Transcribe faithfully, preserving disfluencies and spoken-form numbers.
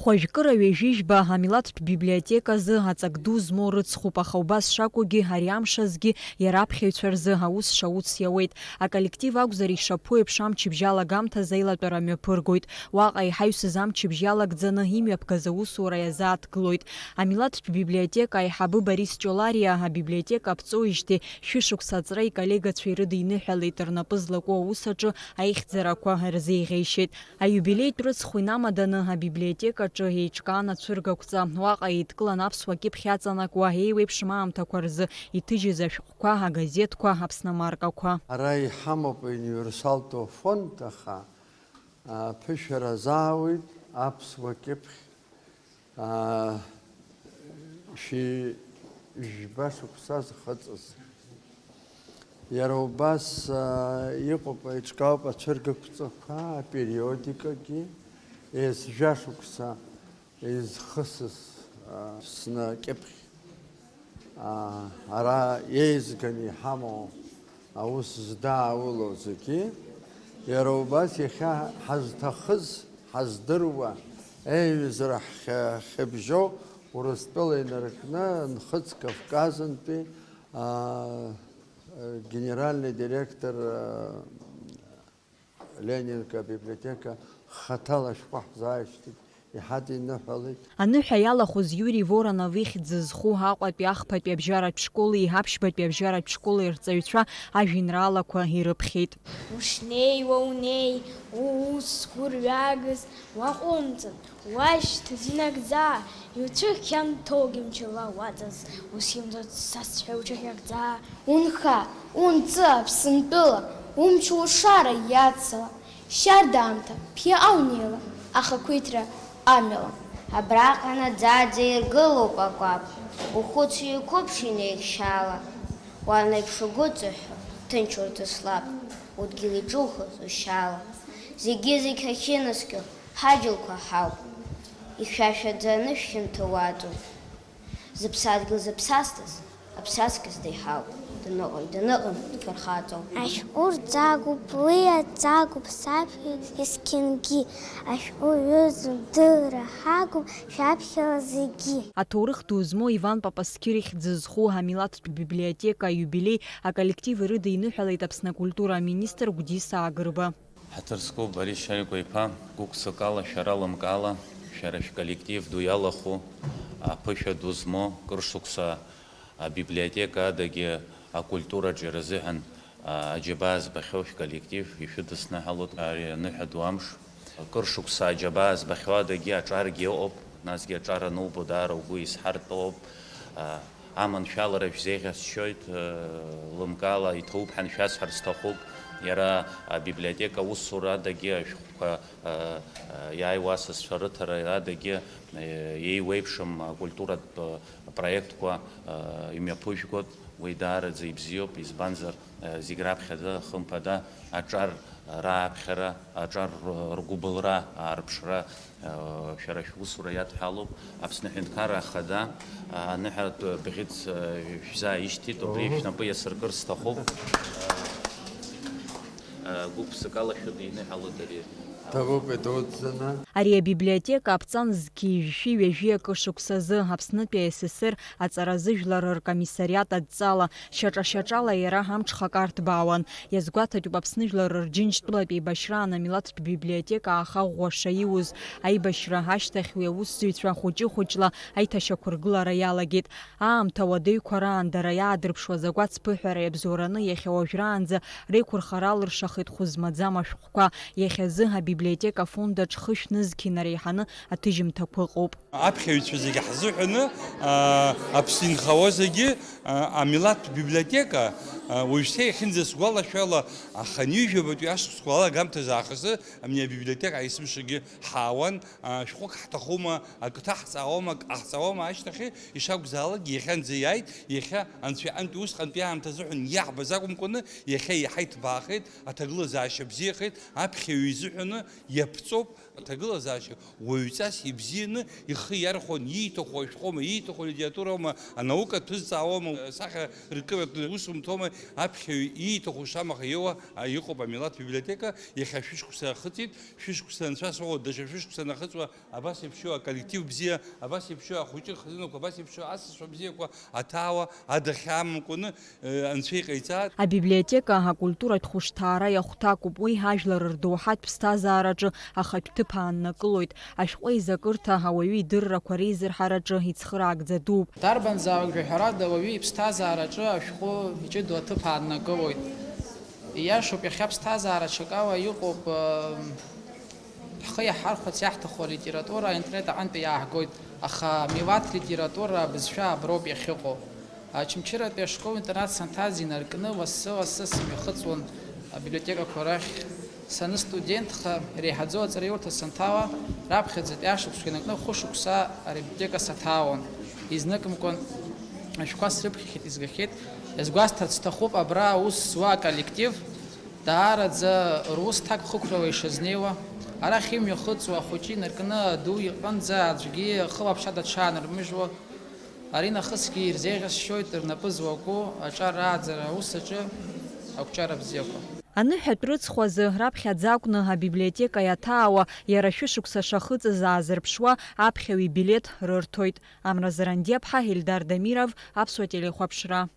Хәажәкыра ҩажәижәба амилаҭтә библиотеказы аҵак ду змоу рыцхуп, аха убас шакәугьы, ари амш азгьы иара аԥхьаҩцәа рзы аус шауц иауеит. Аколлектив акәзар, ишаԥу еиԥш, амчыбжь алагамҭазы аилатәара мҩаԥыргоит. Уаҟа иҳаҩсыз амчыбжь иалагӡаны имҩаԥгаз аусура иазааҭгылоит. Амилаҭтә библиотека аиҳабы Борис Ҷолариа абиблиотека аԥҵоуижьҭеи шәышықәса аҵра иколлегацәа ирыдиныҳәалеит, рнапы злаку аус аҿы аихьӡарақәа рзеиӷьеишьеит. Аиубилеитә рыцхә инамаданы абиблиотекаҿы еиҿкаан ацәыргақәҵа. Уаҟа еидкылан аԥсуа кьыԥхь аҵанакуа еиуеиԥшым аамҭақәа рзы иҭыжьыз ашәҟәқәа, агазеҭқәа, Аԥсны амаркақәа. Ара иҳамоуп универсалтә фонд, аха, а, ԥышәара азаауеит аԥсуа кьыԥхь, а, шәи жәба шықәса зхыҵыз. Иара убас, аа, иҟоуп, еиҿкаауп ацәыргақәҵақәа, апериодикагьы, ес-, жәашықәса изхысыз, аа, Аԥсны кьыԥхь, аа, ара еизганы иҳамоу аус здаауло зегьы. Иара убас иахьа ҳазҭахыз, ҳаздыруа, еиҩызара ҳхьа-, хьыбжьоу Урыстәыла инаркны, Нхыҵ Кавказынтәи, аа, генеральный директор, э, Ленинка абиблиотека хаҭала ашәҟәы ҳзааишьҭит, иҳадиныҳәалеит. Аныҳәа иалахәыз Иури Воронов ихьӡ зху Аҟәатәи ахԥатәи абжьаратә школи аԥшьбатәи абжьаратә школи рҵаҩцәа ажәеинраалақәа ирыԥхьеит. Ушнеиуа унеи, уус згәырҩагаз уаҟәымҵын. Уашьҭа зинагӡа, иуцәыхьанҭоугьы мчыла уаҵаз, ус имҵәоз сасҳәа уҽыхьагӡа. Унха, унҵы Аԥсынтәыла, умч улшара иацла, шьарда аамҭа ԥхьаҟа унеила, ахақәиҭра амҩала. Абраҟа наӡаӡа иргылоуп акәаԥ, ухәыци уқәыԥши неихшьаала. Уан леиԥш угәы ҵыҳәҳәо, ҭынч урҵыслап, удгьыл иҿухыз ушьала. Зегьы-зегь ҳахьынаскьо, ҳаџьалқәа ҳауп, ихьшәашәаӡа анышә хьанҭа уаҵоуп. Зыԥсадгьыл зыԥсасҭаз, аԥсаҵкыс деиҳауп, даныҟам, даныҟам дфырхаҵоуп. Ашәҟәы рҵагоуп, уи аҵагоуп саԥхьа есқьынгьы, ашәҟәы ҩызоуп, дырра ҳагуп шәаԥхьала зегьы. Аҭоурых ду змоу Иван Папасқьыр ихьӡ зху амилаҭтә библиотека аиубилеи аколлектив ирыдиныҳәалеит Аԥсны акультура аминистр Гәдиса Агрба. Ҳаҭыр зқәу Борис Шьарикәа-иԥа, гәык-ԥсыкала, шәара лымкаала, шәара шәколлектив ду иалахәу, аԥышәа ду змоу, кыр шықәса абиблиотека адагьы акультураҿы иара азыҳәан, а, аџьабаа збахьоу шәколлектив ишәыдысныҳәалоит ари аныҳәа ду амш. Кыр шықәса аџьабаа збахьоу адагьы аҿаргьы ыҟоуп, насгьы аҿар анубо даара угәы изҳартәуп. А, аманшәалара шәзеиӷьасшьоит, э, лымкаала иҭоуп ҳәа шәасҳәар сҭахуп. Иара абиблиотека аусура адагьы, ашәҟәқәа, э, э, иааиуа асасцәа рыҭара адагьы, э, еиуеиԥшым акультуратә, э, проектқәа, э, имҩаԥыжәгоит. Уи даараӡа ибзиоуп, избанзар, э, зегь раԥхьаӡа, хымԥада, аҿар рааԥхьара, аҿар р-, ргәыбылра, аарԥшра, шәара шәусура иадҳәалоуп. Аԥсны Аҳәынҭқарра Ахада аныҳәатә бӷьыц шәзааишьҭит, убри шәнапы иасыркыр сҭахуп. Гәык-ԥсыкала шәыдиныҳәалоит ари. Ҭабуп идуӡӡаны. Ари абиблиотека аԥҵан зқьи жәшәи ҩажәи акы шықәсазы Аԥснытәи А С С Р аҵаразы жәлар ркомиссариат адҵала, шьаҿа-шьаҿала иара амҽхак арҭбаауан. Иазгәаҭатәуп Аԥсны Жәлар Рџьынџьтәылатә еибашьраан амилаҭтә библиотека ааха ӷәӷәа шаиуз. Аибашьра ашьҭахь уи аусзуҩцәа хәыҷы-хәыҷла аиҭашьақәыргылара иалагеит. Аамҭа уадаҩқәа раан дара иаадырԥшуаз акәац ԥыҳәара иабзоураны иахьа уажәраанӡа реиқәырхара алыршахеит хәы змаӡам ашәҟәқәа. Иахьазы абиблиотека афонд аҿы хышә нызқь инареиҳаны аҭыжьымҭақәа ыҟоуп. Аԥхьаҩцәа зегьы ҳзыҳәаны, аа, Аԥсны инхауа зегьы, аа, амилаҭтә библиотека, аа, уажәшьҭа иахьынӡасгәалашәала, аханҩажәабатәи ашықәсқәа алагамҭазы аахысы абни абиблиотека есымшагьы ҳаауан, аа, шәҟәык ҳҭахума, акы ҭаҳҵаауама, акы ҟаҳҵауама, ашьҭахьы ишакәзаалакгьы иахьанӡа иааит, иахьа Анцәа иҟынтәи усҟантәи аамҭа азыҳәан иаҳбаз акәымкәаны, иахьа иаҳа иҭбаахеит, аҭагылазаашьа бзиахеит, аԥхьаҩ изыҳәаны иаԥҵоуп, Аҭагылазаашьа уаҩҵас ибзианы ихы иархәон, ииҭаху ашәҟәоума, ииҭаху алитературоума, анаука ҭызҵаауама, асахьа ркыратә усумҭоума, аԥхьаҩ ииҭаху шамаха иоуа, а, иҟоуп амилаҭ библиотека, иахьа шәышықәса ахыҵит, шәышықәса анцәа сыҟоуп, даҽа шәышықәса анахыҵуа, абас еиԥшу аколлектив бзиа, абас еиԥшу ахәыҷы рхазынақәа, абас еиԥшу асасцәа бзиақәа аҭаауа, адахьы амамкәаны, Анцәа иҟаиҵааит. Абиблиотека акультуратә хәышҭаара иахәҭакуп, уи ажәлар рдоуҳатә ԥсҭазаараҿы ахатә ҭыԥ ааннакылоит, ашәҟәы еизакырҭа ауаҩы идыррақәа реизырҳараҿы ицхыраагӡа дууп. Дарбанзаалак жәаҳәарада ауаҩы иԥсҭазаараҿы ашәҟәы иҷыдоу аҭыԥ ааннакылоит. Ииашоуп, иахьа аԥсҭазаара аҽакала иҟоуп, ыы, ҳхы иаҳархәарц иаҳҭаху алитература аинтернет аҟынтәи иааҳгоит, аха милаҭ литература абызшәа аброуп иахьыҟоу. Очамчыратәи ашкол-интернат санҭаз инаркны, лассы-лассы сымҩахыҵуан абиблиотекақәа рахь. Саныстудентха, иреиҳаӡоу аҵараиурҭа санҭала, раԥхьаӡатәи ашықәсқәа инаркны хәышықәса абиблиотека саҭаауан. Изныкымкәан ашәҟәқәа срыԥхьахьеит, изгахьеит. Иазгәасҭарц сҭахуп, абра аус зуа аколлектив даараӡа рус ҭакԥхықәрала ишазнеиуа, арахь имҩахыҵуа ахәыҷы инаркны аду иҟынӡа аӡәгьы хылаԥшада дшаанырмыжьуа, Аринахысгьы ирзеиӷьасшьоит рнапы злаку аҿар рааӡара аус аҿы ақәҿиара бзиақәа. Аныҳәатә рыцхә азы раԥхьаӡа акәны абиблиотека иаҭаауа иара шәышықәса шахыҵыз аазырԥшуа аԥхьаҩ ибилеҭ рырҭоит. Амра Зарандиаԥҳа, Ельдар Дамиров, Аԥсуа телехәаԥшра.